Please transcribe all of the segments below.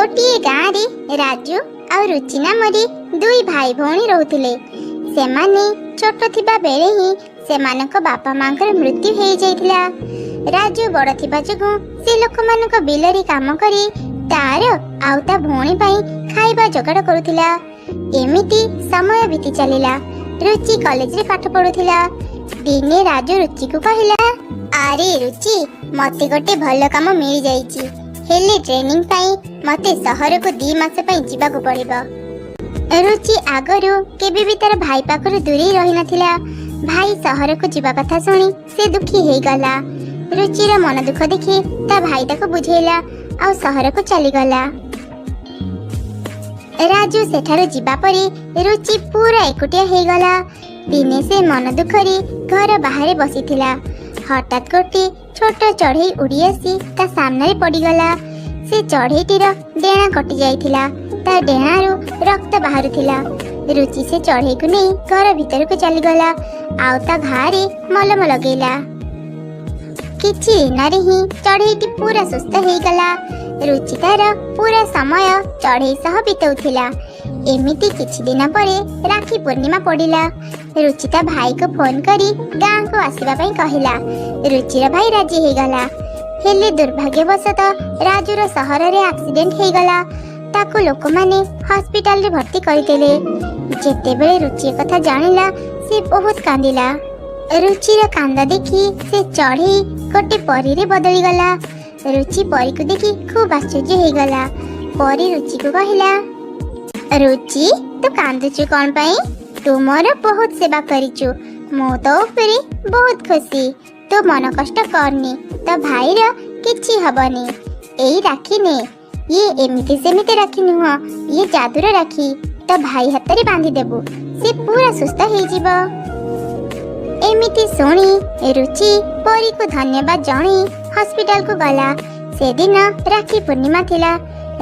ଗୋଟିଏ ଗାଁରେ ରାଜୁ ଆଉ ରୁଚି ନାମରେ ଦୁଇ ଭାଇ ଭଉଣୀ ରହୁଥିଲେ। ସେମାନେ ଛୋଟ ଥିବା ବେଳେ ହିଁ ସେମାନଙ୍କ ବାପା ମାଙ୍କର ମୃତ୍ୟୁ ହେଇଯାଇଥିଲା। ରାଜୁ ବଡ଼ ଥିବା ଯୋଗୁଁ ସେ ଲୋକମାନଙ୍କ ବିଲରେ କାମ କରି ତାର ଆଉ ତା ଭଉଣୀ ପାଇଁ ଖାଇବା ଯୋଗାଡ଼ କରୁଥିଲା। ଏମିତି ସମୟ ବିତି ଚାଲିଲା। ରୁଚି କଲେଜରେ ପାଠ ପଢୁଥିଲା। ଦିନେ ରାଜୁ ରୁଚିକୁ କହିଲା, "ଆରେ ରୁଚି, ମତେ ଗୋଟେ ଭଲ କାମ ମିଳିଯାଇଛି। ହେଲେ ଟ୍ରେନିଂ ପାଇଁ ମତେ ସହରକୁ 2 ମାସ ପାଇଁ ଯିବାକୁ ପଡିବ।" ରୁଚି ଆଗରୁ କେବେ ବି ତାର ଭାଇ ପାଖରୁ ଦୂରେଇ ରହିନଥିଲା। ଭାଇ ସହରକୁ ଯିବା କଥା ଶୁଣି ସେ ଦୁଃଖୀ ହେଇଗଲା। ରୁଚିର ମନ ଦୁଃଖ ଦେଖି ତା ଭାଇ ତାକୁ ବୁଝେଇଲା ଆଉ ସହରକୁ ଚାଲିଗଲା। ରାଜୁ ସେଠାରୁ ଯିବା ପରେ ରୁଚି ପୁରା ଏକୁଟିଆ ହେଇଗଲା। ଦିନେ ସେ ମନ ଦୁଃଖରେ ଘର ବାହାରେ ବସିଥିଲା। ହଠାତ୍ ଗୋଟେ ଛୋଟ ଚଢ଼େଇ ଉଡ଼ି ଆସି ତା ସାମ୍ନାରେ ପଡ଼ିଗଲା। ସେ ଚଢ଼େଇଟିର ଡେଣା କଟି ଯାଇଥିଲା। ତା ଡେଣାରୁ ରକ୍ତ ବାହାରୁଥିଲା। ରୁଚି ସେ ଚଢ଼େଇକୁ ନେଇ ଘର ଭିତରକୁ ଚାଲିଗଲା ଆଉ ତା ଘାରେ ମଲମ ଲଗେଇଲା। କିଛି ଦିନରେ ହିଁ ଚଢ଼େଇଟି ପୁରା ସୁସ୍ଥ ହେଇଗଲା। ରୁଚି ତାର ପୁରା ସମୟ ଚଢ଼େଇ ସହ ବିତଉଥିଲା। ଏମିତି କିଛି ଦିନ ପରେ ରାକ୍ଷୀ ପୂର୍ଣ୍ଣିମା ପଡ଼ିଲା। ରୁଚି ତା ଭାଇକୁ ଫୋନ କରି ଗାଁକୁ ଆସିବା ପାଇଁ କହିଲା। ରୁଚିର ଭାଇ ରାଜି ହେଇଗଲା। ହେଲେ ଦୁର୍ଭାଗ୍ୟବଶତଃ ରାଜୁର ସହରରେ ଆକ୍ସିଡେଣ୍ଟ ହେଇଗଲା। ତାକୁ ଲୋକମାନେ ହସ୍ପିଟାଲରେ ଭର୍ତ୍ତି କରିଦେଲେ। ଯେତେବେଳେ ରୁଚି କଥା ଜାଣିଲା, ସେ ବହୁତ କାନ୍ଦିଲା। ରୁଚିର କାନ୍ଦ ଦେଖି ସେ ଚଢ଼େଇ ଗୋଟେ ପରୀରେ ବଦଳିଗଲା। ରୁଚି ପରୀକୁ ଦେଖି ଖୁବ୍ ଆଶ୍ଚର୍ଯ୍ୟ ହେଇଗଲା। ପରୀ ରୁଚିକୁ କହିଲା, "ରୁଚି, ତୁ କାନ୍ଦୁଛୁ କଣ ପାଇଁ? ତୁ ମୋର ବହୁତ ସେବା କରିଛୁ। ମୁଁ ତୋ ଉପରେ ବହୁତ ଖୁସି। ତୁ ମନ କଷ୍ଟ କରନି, ତୋ ଭାଇର କିଛି ହବନି। ଏଇ ରାକ୍ଷୀ ନେ। ଇଏ ଏମିତି ସେମିତି ରାକ୍ଷୀ ନୁହଁ, ଇଏ ଯାଦୁର ରାକ୍ଷୀ। ତୋ ଭାଇ ହାତରେ ବାନ୍ଧିଦେବୁ, ସେ ପୁରା ସୁସ୍ଥ ହେଇଯିବ।" ଏମିତି ଶୁଣି ରୁଚି ପରୀକୁ ଧନ୍ୟବାଦ ଜଣେଇ ହସ୍ପିଟାଲକୁ ଗଲା। ସେଦିନ ରାକ୍ଷୀ ପୂର୍ଣ୍ଣିମା ଥିଲା।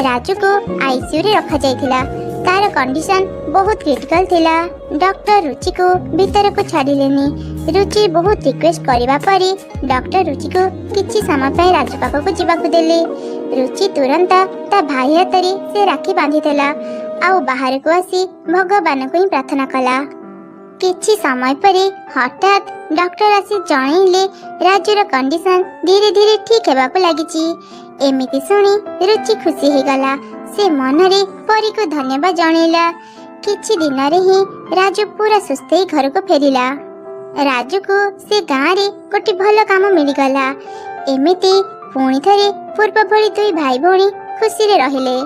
ରାଜୁକୁ ଆଇସିୟୁରେ ରଖାଯାଇଥିଲା। ତାର କଣ୍ଡିସନ ବହୁତ କ୍ରିଟିକାଲ ଥିଲା। ଡକ୍ଟର ରୁଚିକୁ ଭିତରକୁ ଛାଡ଼ିଲେନି। ରୁଚି ବହୁତ ରିକ୍ୱେଷ୍ଟ କରିବା ପରେ ଡକ୍ଟର ରୁଚିକୁ କିଛି ସମୟ ପାଇଁ ରାଜୁ ପାଖକୁ ଯିବାକୁ ଦେଲେ। ରୁଚି ତୁରନ୍ତ ତା ଭାଇ ହାତରେ ସେ ରାକ୍ଷୀ ବାନ୍ଧିଦେଲା ଆଉ ବାହାରକୁ ଆସି ଭଗବାନଙ୍କୁ ହିଁ ପ୍ରାର୍ଥନା କଲା। କିଛି ସମୟ ପରେ ହଠାତ୍ ଡକ୍ଟର ଆସି ଜଣେଇଲେ, ରାଜୁର କଣ୍ଡିସନ ଧୀରେ ଧୀରେ ଠିକ୍ ହେବାକୁ ଲାଗିଛି। ଏମିତି ଶୁଣି ରୁଚି ଖୁସି ହେଇଗଲା। ସେ ମନରେ ପରୀକୁ ଧନ୍ୟବାଦ ଜଣେଇଲା। କିଛି ଦିନରେ ହିଁ ରାଜୁ ପୁରା ସୁସ୍ଥ ହେଇ ଘରକୁ ଫେରିଲା। ରାଜୁକୁ ସେ ଗାଁରେ ଗୋଟେ ଭଲ କାମ ମିଳିଗଲା। ଏମିତି ପୁଣି ଥରେ ପୂର୍ବ ଭଳି ଦୁଇ ଭାଇ ଭଉଣୀ ଖୁସିରେ ରହିଲେ।